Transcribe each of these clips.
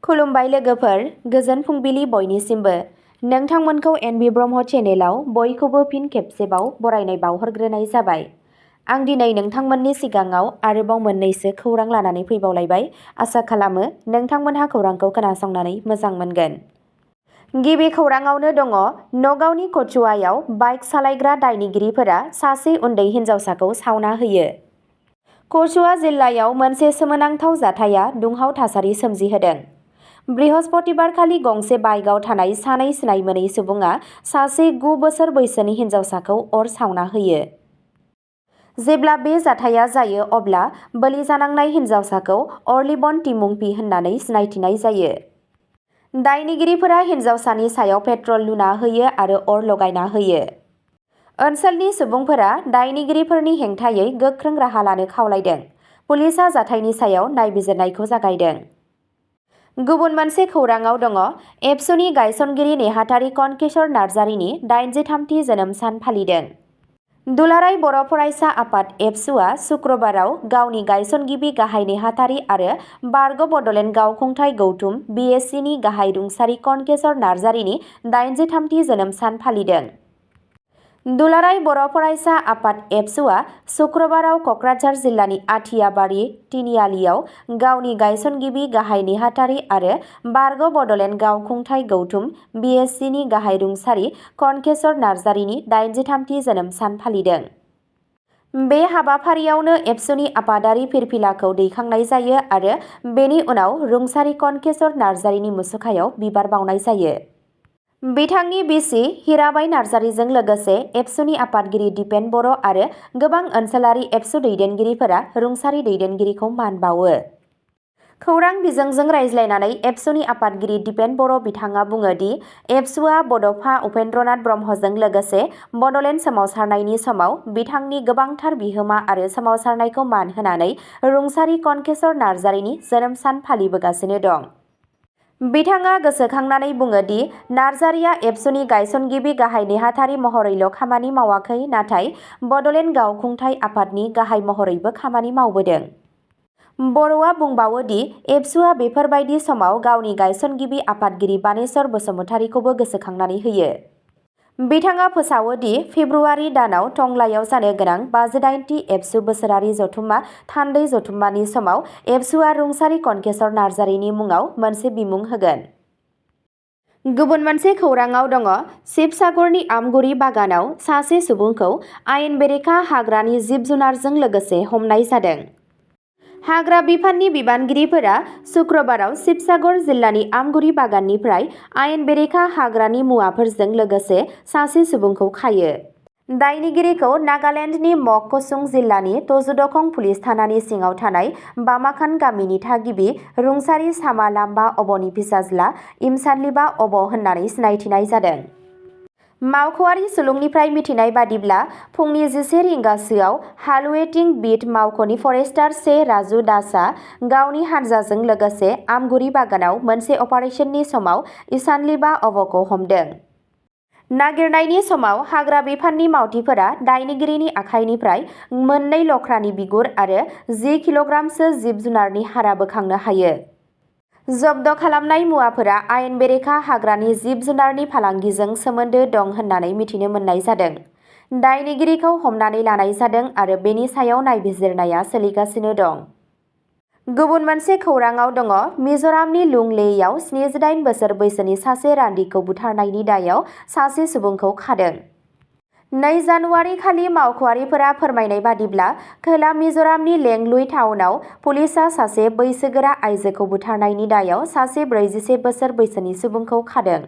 खुलुमबाय लोगोफोर, गोजोन फुंबिलि बयनिसिमबो। नोंथांमोनखौ एनबि ब्रह्म चेनेलाव बयखौबो फिन खेबसेबाव बरायनाय बावहरग्रोनाय जाबाय। आं दिनै नोंथांमोननि सिगाङाव आरोबाव मोननैसो खौरां लानानै फैबावलायबाय। आसा खालामो नोंथांमोनहा खौरांखौ खोनासंनानै मोजां मोनगोन। गिबि खौराङावनो दङ, नगावनि कचुवायाव बाइक सालायग्रा दायनिगिरिफोरा सासे उन्दै हिन्जावसाखौ सावना होयो। कचुवा जिल्लायाव मोनसे सोमोनांथाव जाथाया दुंहाव थासारि सोमजिहोदों। बृहस्पतिबारखालि गंसे बाइकआव थानाय सानै सिनाय मोनै सुबुङा सासे 9 बोसोर बैसोनि हिन्जावसाखौ अर सावना होयो। जेब्ला बे जाथाया जायो अब्ला बोलि जानांनाय हिन्जावसाखौ अरलिबन टिमुंपि होननानै सिनायथिनाय जायो। दायनिगिरिफोरा हिन्जावसानि सायाव पेट्रल लुना होयो आरो अर लगायना होयो। ओनसोलनि सुबुंफोरा दायनिगिरिफोरनि हेंथायै गोख्रों राहा लानो खावलायदों। पुलिसआ जाथायनि सायाव नायबिजिरनायखौ जागायदों। गुबुन मोनसे खौराङाव दङ, एबसुनि गायसनगिरि नेहाथारि कनकेशर नार्जारिनि 83थि जोनोम सान फालिदों। दुलाराय बर' फरायसा आफाद एबसुआ शुक्रबाराव गावनि गायसनगिरि गाहाय नेहाथारि आरो बारग' बड'लेण्ड गावखुंथाइ गौथुम (BSc)नि गाहाय रुंसारि कनकेशर नार्जारिनि 83थि जोनोम सान फालिदों। दुलाराय बर' फरायसा आफाद एबसुआ शुक्रबाराव कक्राझार जिल्लानि आथियाबारि तिनिआलियाव गावनि गायसनगिरि गाहाय नेहाथारि आरो बारग' बड'लेण्ड गावखुंथाइ गौथुम (BSc)नि गाहाय रुंसारि कनकेशर नार्जारिनि 83थि जोनोम सान फालिदों। बे हाबाफारियावनो एबसुनि आफादारि फिरफिलाखौ दैखांनाय जायो आरो बेनि उनाव रुंसारि कनकेशर नार्जारिनि मुसुखायाव बिबार बावनाय जायो। बिथांनि बिसि हिराबाइ नार्जारिजों लोगोसे एबसुनि आफादगिरि दिपेन बर' आरो गोबां ओनसोलारि एबसु दैदेनगिरिफोरा रुंसारि दैदेनगिरिखौ मान बावो। खौरां बिजोंजों रायज्लायनानै एबसुनि आफादगिरि दिपेन बर' बिथाङा बुङो दि एबसुआ बड'फा उपेन्द्रनाथ ब्रह्मजों लोगोसे बड'लेण्ड सोमावसारनायनि समाव बिथांनि गोबांथार बिहोमा आरो सोमावसारनायखौ मान होनानै रुंसारि कनकेशर नार्जारिनि जोनोम सान फालिबोगासिनो दं। बिथाङा गोसोखांनानै बुङो दि नार्जारिया एबसुनि गायसनगिरि गाहाय नेहाथारि महरैल' खामानि मावाखै नाथाय बड'लेण्ड गावखुंथाइ आफादनि गाहाय महरैबो खामानि मावबोदों। बर'आ बुंबावो दि एबसुआ बेफोरबायदि समाव गावनि गायसनगिरि आफादगिरि बानेश्वर बसुमतारीखौबो गोसोखांनानै होयो। बिथाङा फोसावो दि फेब्रुवारि दानाव टंलायाव जानो गोनां 58थि एबसु बोसोरारि जथुम्मा थान्दै जथुम्मानि समाव एबसुआ रुंसारि कनकेशर नार्जारिनि मुङाव मोनसे बिमुं होगोन। गुबुन मोनसे खौराङाव दङ, शिबसागरनि आमगुरि बागानाव सासे सुबुंखौ आयेन बेरेखा हाग्रानि जिब-जुनारजों लोगोसे हमनाय जादों। हाग्रा बिफाननि बिबानगिरिफोरा शुक्रबाराव शिबसागर जिल्लानि आमगुरि बागाननिफ्राय आयेन बेरेखा हाग्रानि मुवाफोरजों लोगोसे सासे सुबुंखौ खायो। दायनिगिरिखौ नागालेन्डनि मककचुं जिल्लानि तजुदखं पुलिस थानानि सिङाव थानाय बामाखान गामिनि थागिबि रुंसारि सामा लाम्बा अब'नि फिसाज्ला इमसानलिबा अब' होननानै सिनायथिनाय जादों। मावख'आरि सुलुंनिफ्राय मिथिनाय बादिब्ला फुंनि 11 रिंगासोआव हालुवेटिं बिट मावख'नि फरेस्टार से राजु दासआ गावनि हानजाजों लोगोसे आमगुरि बागानाव मोनसे अपारेसननि समाव इसानलिबा अब'खौ हमदों। नागिरनायनि समाव हाग्रा बिफाननि मावथिफोरा दायनिगिरिनि आखाइनिफ्राय 2 लख्रानि बिगुर आरो 10 किल'ग्रामसो जिब-जुनारनि हारा बोखांनो हायो। जब्द खालामनाय मुवाफोरा आयेन बेरेखा हाग्रानि जिब-जुनारनि फालांगिजों सोमोन्दो दं होननानै मिथिनो मोननाय जादों। दायनिगिरिखौ हमनानै लानाय जादों आरो बेनि सायाव नायबिजिरनाया सोलिगासिनो दं। गुबुन मोनसे खौराङाव दङ, मिज'रामनि लुंलेईआव 78 बोसोर बैसोनि सासे रान्दिखौ बुथारनायनि दायाव सासे सुबुंखौ खादों। 2 जानुवारि खालि मावख'आरिफोरा फोरमायनाय बादिब्ला खोला मिज'रामनि लेंलुइ टाउनआव पुलिसआ सासे बैसोगोरा आइजोखौ बुथारनायनि दायाव सासे 41 बोसोर बैसोनि सुबुंखौ खादों।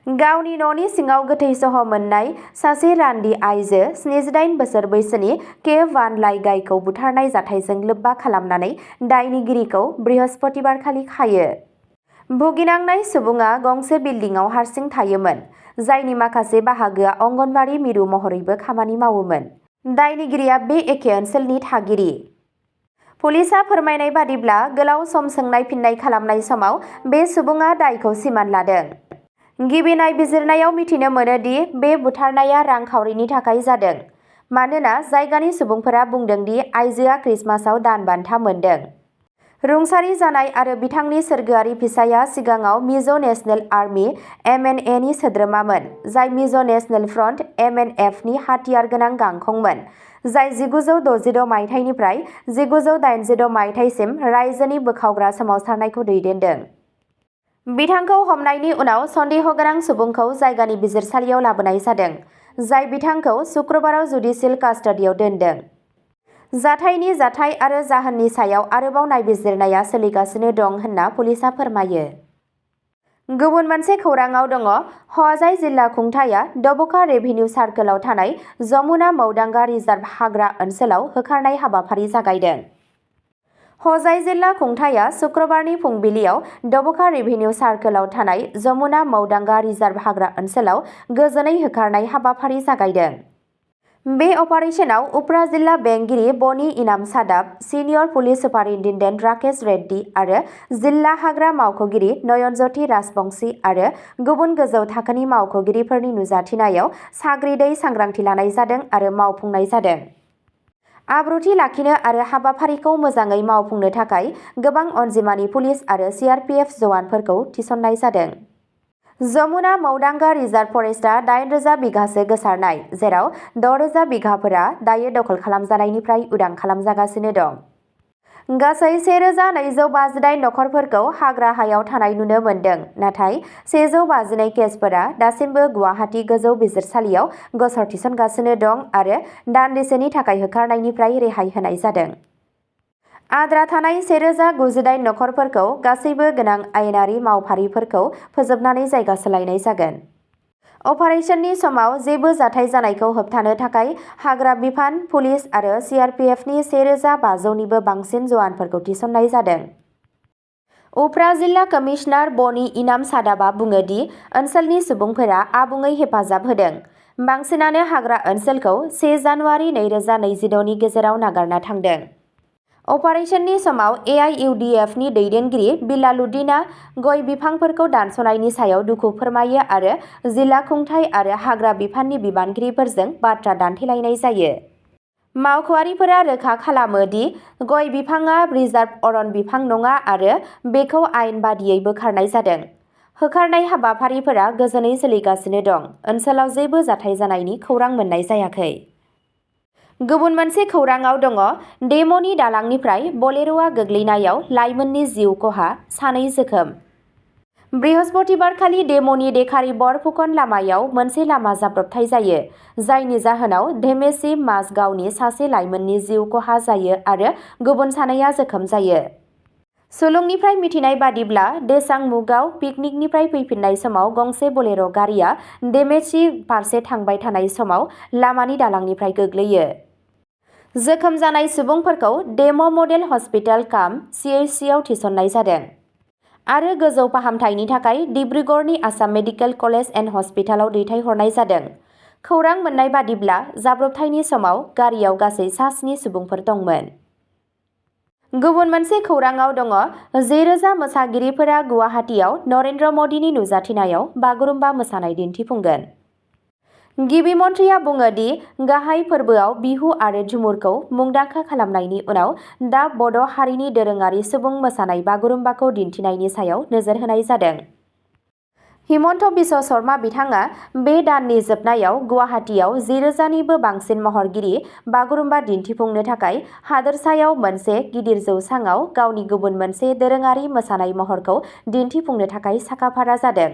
गावनि न'नि सिङाव गोथै सह मोननाय सासे रान्दि आइजो 78 बोसोर बैसोनि के वान लाई गायखौ बुथारनाय जाथायजों लोब्बा खालामनानै दायनिगिरिखौ बृहस्पतिबारखालि खायो। भुगिनांनाय सुबुङा गंसे बिल्डिंआव हारसिं थायोमोन, जायनि माखासे बाहागोआ अंगनबाड़ी मिरु महरैबो खामानि मावोमोन। दायनिगिरिया बे एखे ओनसोलनि थागिरि। पुलिसआ फोरमायनाय बादिब्ला गोलाव सम सोंनाय फिननाय खालामनाय समाव बे सुबुङा दायखौ सिमान लादों। गिबि नायबिजिरनायाव मिथिनो मोनो दि बे बुथारनाया रां-खावरिनि थाखाय जादों, मानोना जायगानि सुबुंफोरा बुंदों दि आइजोआ क्रिसमासआव दान बान्था मोनदों। रुंसारि जानाय आरो बिथांनि सोरगोआरि फिसायआ सिगाङाव मिज' नेशनेल आर्मी (MNA) नि सोद्रोमामोन, जाय मिज' नेशनेल फ्रन्ट (MNF) नि हाथियार गोनां गांखंमोन, जाय 1966 मायथाइनिफ्राय 1986 मायथाइसिम रायजोनि बोखावग्रा सोमावसारनायखौ दैदेनदों। बिथांखौ हमनायनि उनाव सन्देहगोनां सुबुंखौ जायगानि बिजिरसालियाव लाबोनाय जादों, जाय बिथांखौ शुक्रबाराव जुडिसियेल कास्टडियाव दोनदों। जाथायनि जाथाय आरो जाहोननि सायाव आरोबाव नायबिजिरनाया सोलिगासिनो दं होनना पुलिसआ फोरमायो। गुबुन मोनसे खौरांआव दङ, हजाइ जिल्ला खुंथायआ डब'का रेभिनिउ सार्कोलआव थानाय जमुना मौदांगा रिजार्भ हाग्रा ओनसोलाव होखारनाय हाबाफारि जागायदों। हजाइ जिल्ला खुंथायआ शुक्रबारनि फुंबिलियाव डब'का रेभिनिउ सार्कोलआव थानाय जमुना मौदांगा रिजार्भ हाग्रा ओनसोलाव गोजोनै होखारनाय हाबाफारि जागायदों। बे अपारेशनाव उफ्रा जिल्ला बेंगिरि बनी इनाम Shadab, senior police superintendent Rakesh Reddy आरो जिल्ला हाग्रा मावख'गिरि नयनज्यति राजबंशी आरो गुबुन गोजौ थाखोनि मावख'गिरिफोरनि नुजाथिनायाव साग्रिदै सांग्रांथि लानाय जादों आरो मावफुंनाय जादों। आब्रुथि लाखिनो आरो हाबाफारिखौ मोजाङै मावफुंनो थाखाय गोबां अनजिमानि पुलिस आरो CRPF जवानफोरखौ थिसननाय जादों। जमुना मौदांगा रिजार्भ फरेस्टआ 8,000 बिघासो गोसारनाय, जेराव 6,000 बिघाफोरा दायो दखल खालामजानायनिफ्राय उदां खालामजागासिनो दं। गासै 1,258 नखरफोरखौ हाग्रा हायाव थानाय नुनो मोन्दों, नाथाय 152 केसफोरा दासिमबो गुवाहाटी गोजौ बिजिरसालियाव गसर थिसनगासिनो दं आरो दानदिसेनि थाखाय होखारनायनिफ्राय रेहाय होनाय जादों। आद्रा थानाय 1,098 नखरफोरखौ गासैबो गोनां आयेनारि मावफारिफोरखौ फोजोबनानै जायगा सोलायनाय जागोन। अपारेशननि समाव जेबो जाथाय जानायखौ होबथानो थाखाय हाग्रा बिफान, पुलिस आरो CRPFनि 1,500निबो बांसिन जवानफोरखौ थिसननाय जादों। उफ्रा जिल्ला कमिशनार बनी इनाम सादाबआ बुङो दि ओनसोलनि सुबुंफोरा आबुङै हेफाजाब होदों। बांसिनानो हाग्रा ओनसोलखौ 1 जानुवारि 2026 नि गेजेराव नागारना थांदों। अपारेशननि समाव AIUDFनि दैदेनगिरि बिलालुद्दिनआ गय बिफांफोरखौ दानस'नायनि सायाव दुखु फोरमायो आरो जिल्ला खुंथाय आरो हाग्रा बिफाननि बिबानगिरिफोरजों बाथ्रा दान्थेलायनाय जायो। मावख'आरिफोरा रोखा खालामो दि गय बिफांआ रिजार्भ अरन बिफां नङा आरो बेखौ आयेन बादियै बोखारनाय जादों। होखारनाय हाबाफारिफोरा गोजोनै सोलिगासिनो दं। ओनसोलाव जेबो जाथाय जानायनि खौरां मोननाय जायाखै। गुबुन मोनसे खौरांआव दङ, डेम'नि दालांनिफ्राय बलेर'आ गोग्लैनायाव लाइमोननि जिउ खहा, 2 जोखोम। बृहस्पतिबारखालि डेम'नि देखारि-बरफुकन लामायाव मोनसे लामा जाब्रबथाय जायो, जायनि जाहोनाव धेमेसि माझगावनि सासे लाइमोननि जिउ खहा जायो आरो गुबुन 2आ जोखोम जायो। सुलुंनिफ्राय मिथिनाय बादिब्ला, देसांमुगाव पिकनिकनिफ्राय फैफिननाय समाव गंसे बलेर' गारिआ धेमेसि फारसे थांबाय थानाय समाव लामानि दालांनिफ्राय गोग्लैयो। जोखोम जानाय सुबुंफोरखौ डेम' मडेल हस्पिटाल CHCआव थिसननाय जादों आरो गोजौ फाहामथायनि थाखाय डिब्रुगड़नि आसाम मेडिकेल कलेज एन्ड हस्पिटालाव दैथायहरनाय जादों। खौरां मोन्नाय बादिब्ला, जाब्रबथायनि समाव गारियाव गासै 7 सुबुंफोर दंमोन। गुबुन मोनसे खौरांआव दङ, 10,000 मोसागिरिफोरा गुवाहाटीआव नरेन्द्र मदिनि नुजाथिनायाव बागुरुम्बा मोसानाय दिन्थिफुंगोन। गिबि मन्थ्रिया बुङो दि गाहाय फोरबोआव बिहु आरो झुमुरखौ मुंदांखा खालामनायनि उनाव दा बड' हारिनि दोरोङारि सुबुं मोसानाय बागुरुम्बाखौ दिन्थिनायनि सायाव नोजोर होनाय जादों। हिमन्त बिश्व शर्मा बिथाङा बे दाननि जोबनायाव गुवाहाटीआव 10,000निबो बांसिन महरगिरि बागुरुम्बा दिन्थिफुंनो थाखाय हादोरसायाव मोनसे गिदिर जौसाङाव गावनि गुबुन मोनसे दोरोङारि मोसानाय महरखौ दिन्थिफुंनो थाखाय साखाफारा जादों।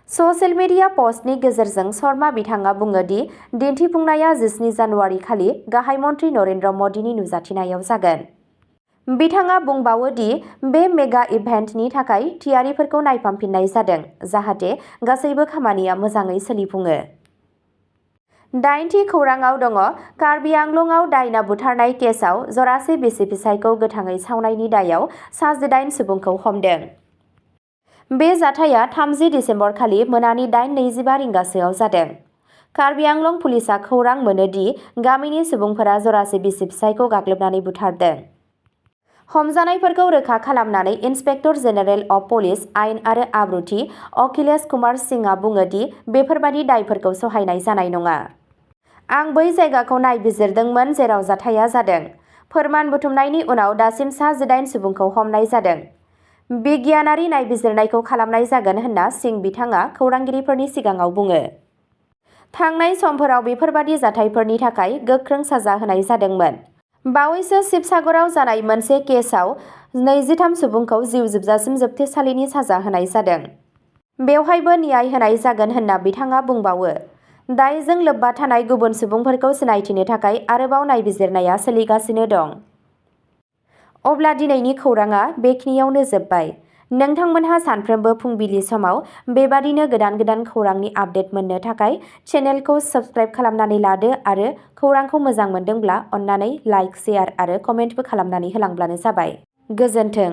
ससियेल मिडिया पस्टनि गेजेरजों शर्मा बिथाङा बुङो दि दिन्थिफुंनाया 17 जानुवारि खालि गाहाय मन्थ्रि नरेन्द्र मदिनि नुजाथिनायाव जागोन। बिथाङा बुंबावो दि बे मेगा इभेन्टनि थाखाय थियारिफोरखौ नायफामफिननाय जादों, जाहाथे गासैबो खामानिया मोजाङै सोलिफुङो। 8थि खौरांआव दङ, कार्बि आंलंआव दायना बुथारनाय केसआव जरासे बिसि-फिसायखौ गोथाङै सावनायनि दायाव 8 सुबुंखौ हमदों। बे जाथाया 30 दिसेम्बर खालि मोनानि 8:25 रिंगासोआव जादों। कार्बि आंलं पुलिसआ खौरां मोनो दि गामिनि सुबुंफोरा जरासे बिसि-फिसायखौ गाग्लोबनानै बुथारदों। हमजानायफोरखौ रोखा खालामनानै इन्सपेक्टर जेनेरेल अफ पुलिस, आयेन आरो आब्रुथि अखिलेश कुमार सिंहआ बुङो दि बेफोरबादि दायफोरखौ सहायनाय जानाय नङा। आं बै जायगाखौ नायबिजिरदोंमोन जेराव जाथाया जादों। फोरमान बुथुमनायनि उनाव दासिम सा 18 सुबुंखौ हमनाय जादों। बिगियानारि नायबिजिरनायखौ खालामनाय जागोन होनना सिं बिथाङा खौरांगिरिफोरनि सिगाङाव बुङो। थांनाय समफोराव बेफोरबादि जाथायफोरनि थाखाय गोख्रों साजा होनाय जादोंमोन। बावैसो शिबसागराव जानाय मोनसे केसआव 23 सुबुंखौ जिउ जोबजासिम जोबथेसालिनि साजा होनाय जादों। बेवहायबो न्याय होनाय जागोन होनना बिथाङा बुंबावो। दायजों लोब्बा थानाय गुबुन सुबुंफोरखौ सिनायथिनो थाखाय आरोबाव नायबिजिरनाया सोलिगासिनो दं। अब्ला दिनैनि खौरांआ बेखिनियावनो जोब्बाय। नोंथांमोनहा सानफ्रोमबो फुंबिलि समाव बेबादिनो गोदान खौरांनि आपडेट मोननो थाखाय चेनेलखौ साबस्क्राइब खालामनानै लादो आरो खौरांखौ मोजां मोनदोंब्ला अन्नानै लाइक, शेयार आरो कमेन्टबो खालामनानै होलांब्लानो जाबाय। गोजोन्थों।